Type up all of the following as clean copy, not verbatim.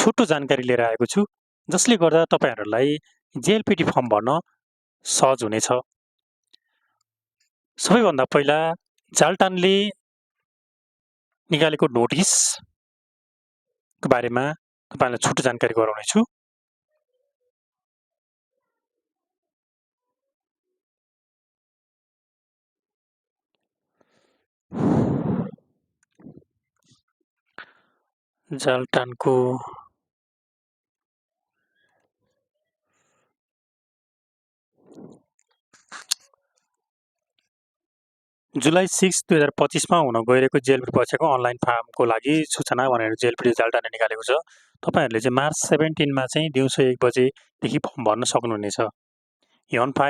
छोटो जानकारी लिएर आएको छु जसले गर्दा तपाईहरुलाई जेएलपीटी फर्म भर्न सहज हुनेछ। सबैभन्दा पहिला जालटानले निकालेको नोटिसको बारेमा तपाईलाई छोटो जानकारी गराउने छु। जालटानको जुलाई 6, 2025 मा हुन गइरहेको जेएलपीटी परीक्षाको अनलाइन फार्मको लागि सूचना भनेर जेएलपीटी जालटानले निकालेको छ। तपाईहरुले चाहिँ मार्च 17 मा चाहिँ दिउँसो 1 बजेदेखि फर्म भर्न सक्नुहुनेछ। N5,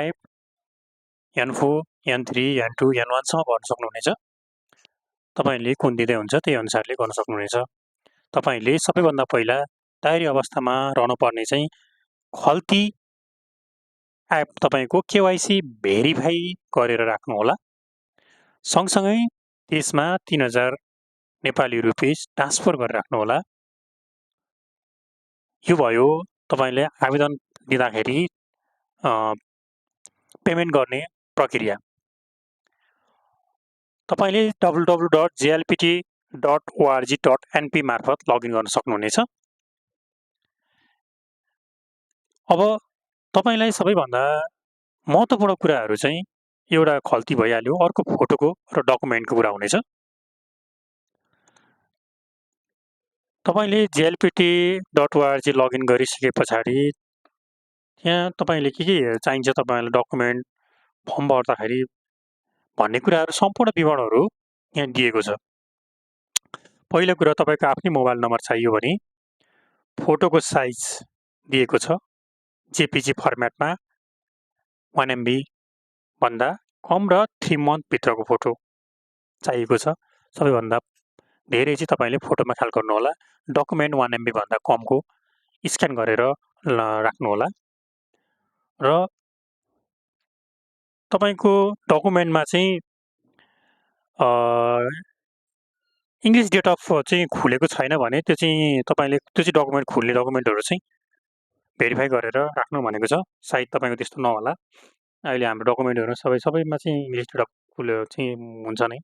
N4, N3, N2, N1 सम्म भर्न सक्नुहुनेछ। तपाईले कुन दिँदै हुन्छ त्यही अनुसारले गर्न सक्नुहुनेछ। तपाईले सबैभन्दा पहिला तयारी अवस्थामा रहनुपर्ने चाहिँ खल्ती एप तपाईको केवाइसी भेरिफाई गरेर राख्नु होला। सँगसँगै त्यसमा 3000 नेपाली रुपैयाँ ट्रान्सफर गरेर राख्नु होला। यो भयो तपाईले आवेदन दिँदाखेरि पेमेन्ट गर्ने प्रक्रिया। तपाईले www.jlpt.org.np मार्फत लगइन गर्न सक्नुहुनेछ। अब तपाईलाई सबैभन्दा महत्त्वपूर्ण कुराहरु चाहिँ एउटा खल्ती भइहाल्यो, अर्को फोटोको र डकुमेन्टको कुरा हुनेछ। तपाईले jlpt.org लगइन गरिसकेपछाडी यहाँ तपाईले के चाहिन्छ तपाईलाई डकुमेन्ट फर्म भर्दाखेरि भन्ने कुराहरु सम्पूर्ण विवरणहरु यहाँ दिएको छ। पहिलो कुरा तपाईको आफ्नै मोबाइल नम्बर चाहियो भने फोटोको साइज दिएको छ। जेपीजी फर्मेटमा 1 MB भन्दा कम र 3 मन्थ भित्रको फोटो चाहिएको छ। सबैभन्दा धेरै चाहिँ तपाईले फोटोमा ख्याल गर्नु होला। डकुमेन्ट 1 MB भन्दा कमको स्क्यान गरेर राख्नु होला। र तपाईको डकुमेन्टमा चाहिँ इङ्ग्लिश डेट अफ चाहिँ खुलेको छैन भने त्यो चाहिँ तपाईले त्यो चाहिँ डकुमेन्ट खुल्ने डकुमेन्टहरु चाहिँ भेरिफाई गरेर राख्नु भनेको छ। सायद तपाईको त्यस्तो नहोला। अहिले हाम्रो डकुमेन्टहरु सबैमा चाहिँ इङ्ग्लिश डेट अफ खुलेको चाहिँ हुन्छ नै।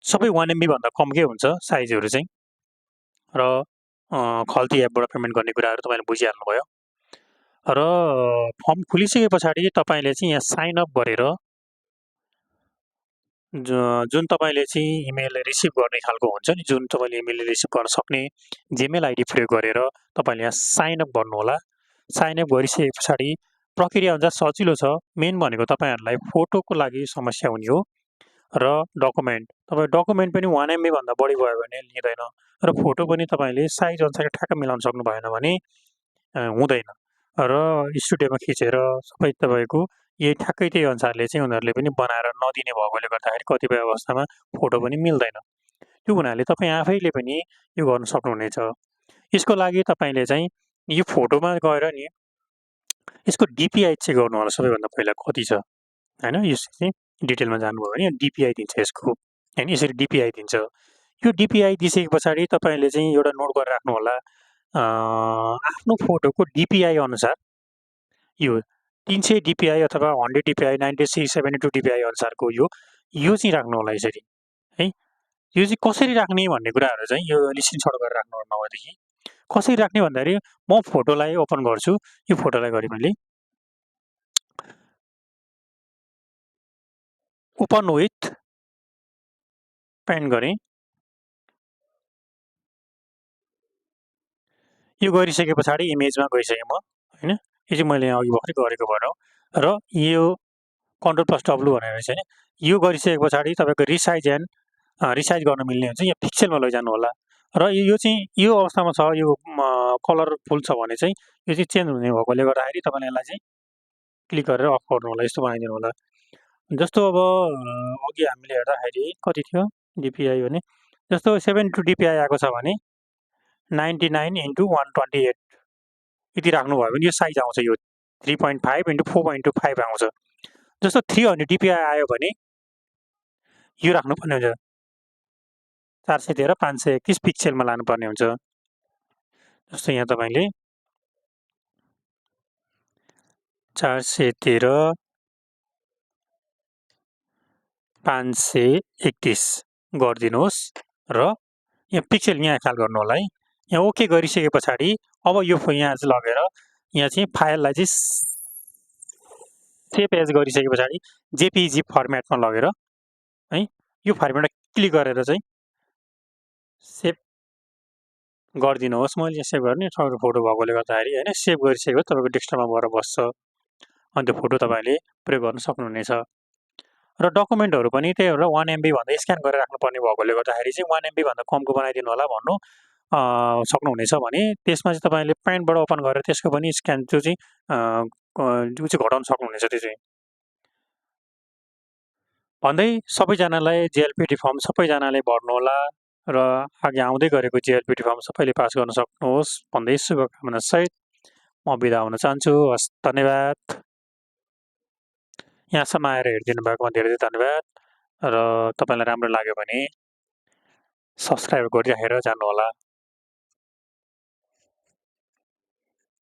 सबै 1 MB भन्दा कमकै हुन्छ साइजहरु चाहिँ। र खल्ती एपबाट पेमेन्ट गर्ने कुराहरु तपाईले बुझिहाल्नु भयो। र फर्म खुलिसकेपछाडी तपाईले चाहिँ यहाँ साइन अप गरेर जुन तपाईले चाहिँ इमेल रिसिभ गर्ने खालको हुन्छ नि, जुन तपाईले इमेल रिसिभ गर्न सक्ने जीमेल आइडी प्रयोग गरेर तपाईले यहाँ साइन अप गर्नु होला। साइन अप गरिसकेपछाडी प्रक्रिया अनुसार सजिलो छ। मेन भनेको तपाईहरुलाई फोटोको लागि समस्या हुने हो र डकुमेन्ट। तपाई डकुमेन्ट पनि 1 MB भन्दा बढी भयो भने लिँदैन र फोटो पनि तपाईले साइज अनुसार ठ्याक्क मिलाउन सक्नु भएन भने हुँदैन। र स्टुडियोमा खिचेर सबै तपाईको यही ठ्याक्कै त्यही अनुसारले चाहिँ उनीहरुले पनि बनाएर नदिने भएकोले गर्दाखेरि कतिपय अवस्थामा फोटो पनि मिल्दैन। त्यो हुनाले तपाई आफैले पनि यो गर्न सक्नुहुनेछ। यसको लागि तपाईले चाहिँ यो फोटोमा गएर नि यसको DPI चेक गर्नु होला सबैभन्दा पहिला कति छ हैन। यो चाहिँ डिटेलमा जानुभयो भने DPI दिन्छ यसको। हैन यसरी DPI दिन्छ। यो DPI दिइसकेपछाडी तपाईले चाहिँ एउटा नोट गरेर राख्नु होला। आफ्नो फोटोको DPI अनुसार यो 300 DPI अथवा 100 DPI 96 72 DPI अनुसारको यो चाहिँ राख्नु होला यसरी है। यो चाहिँ कसरी राख्ने भन्ने कुराहरु चाहिँ यो स्क्रिनशट गरेर राख्नु होला नभएदेखि। कसरी राख्ने भन्दाखेरि म फोटोलाई ओपन गर्छु। यो फोटोलाई गरे मैले ओपन विथ पेन गरे। यो गरिसकेपछाडी इमेजमा गइसके म हैन। यो चाहिँ मैले अघि भर्खरै गरेको भएर र यो Ctrl+W भनेर चाहिँ यो गरिसकेपछाडी तपाईको रिसाइज एन्ड रिसाइज गर्न मिल्ने हुन्छ। यहाँ पिक्सेलमा लैजानु होला र यो चाहिँ यो अवस्थामा छ। यो कलरफुल छ भने चाहिँ यो चाहिँ चेन्ज हुने भएकोले गर्दाखेरि तपाईले यसलाई चाहिँ क्लिक गरेर अफ गर्नु होला। यस्तो बनाइदिनु होला। जस्तो अब अघि हामीले हेर्दाखेरि कति थियो DPI भने जस्तो 72 DPI आएको छ भने 99/128 यति राख्नु भयो भने यो साइज आउँछ। यो 3.5/4.5 आउँछ। जस्तो 300 DPI आयो भने यो राख्नु पर्ने हुन्छ। 413 531 पिक्सेलमा लानुपर्ने हुन्छ। जस्तो यहाँ तपाईले 413 531 गरिदिनुहोस् र यहाँ पिक्सेल यहाँ ख्याल गर्नु होला है। यहाँ ओके गरिसके पछाडि अब यो यहाँ चाहिँ लगेर यहाँ चाहिँ फाइललाई चाहिँ सेभ एज गरिसके पछाडि जेपीजी फर्मेटमा लगेर है यो फर्मेटमा क्लिक गरेर चाहिँ सेभ गरिदिनुहोस्। मैले यहाँ सेभ गर्ने तपाईँको फोटो भएकोले गर्दाखेरि हैन सेभ गरिसकेको तपाईँको डेस्कटपमा गएर बस्छ। अनि त्यो फोटो तपाईले प्रयोग गर्न सक्नुहुनेछ। र डकुमेन्टहरु पनि त्यही हो र 1 MB भन्दा स्क्यान गरेर राख्नुपर्ने भएकोले गर्दाखेरि चाहिँ 1 MB भन्दा कमको बनाइदिनु होला भन्नु सक्नुहुनेछ भने त्यसमा चाहिँ तपाईले प्रिन्टबाट ओपन गरेर त्यसको पनि स्क्यान त्यो चाहिँ घटाउन सक्नुहुनेछ त्यो चाहिँ। भन्दै सबैजनालाई जेएलपीटी फर्म सबैजनाले भर्नु होला र अघि आउँदै गरेको जेएलपीटी फर्म सबैले पास गर्न सक्नुहोस् भन्दै शुभकामना सहित म बिदा हुन चाहन्छु। हस् धन्यवाद। यहाँसम्म आएर हेरिदिनु भएकोमा धेरै धन्यवाद र तपाईलाई राम्रो लाग्यो भने सब्स्क्राइब गरिराखेर जानु होला।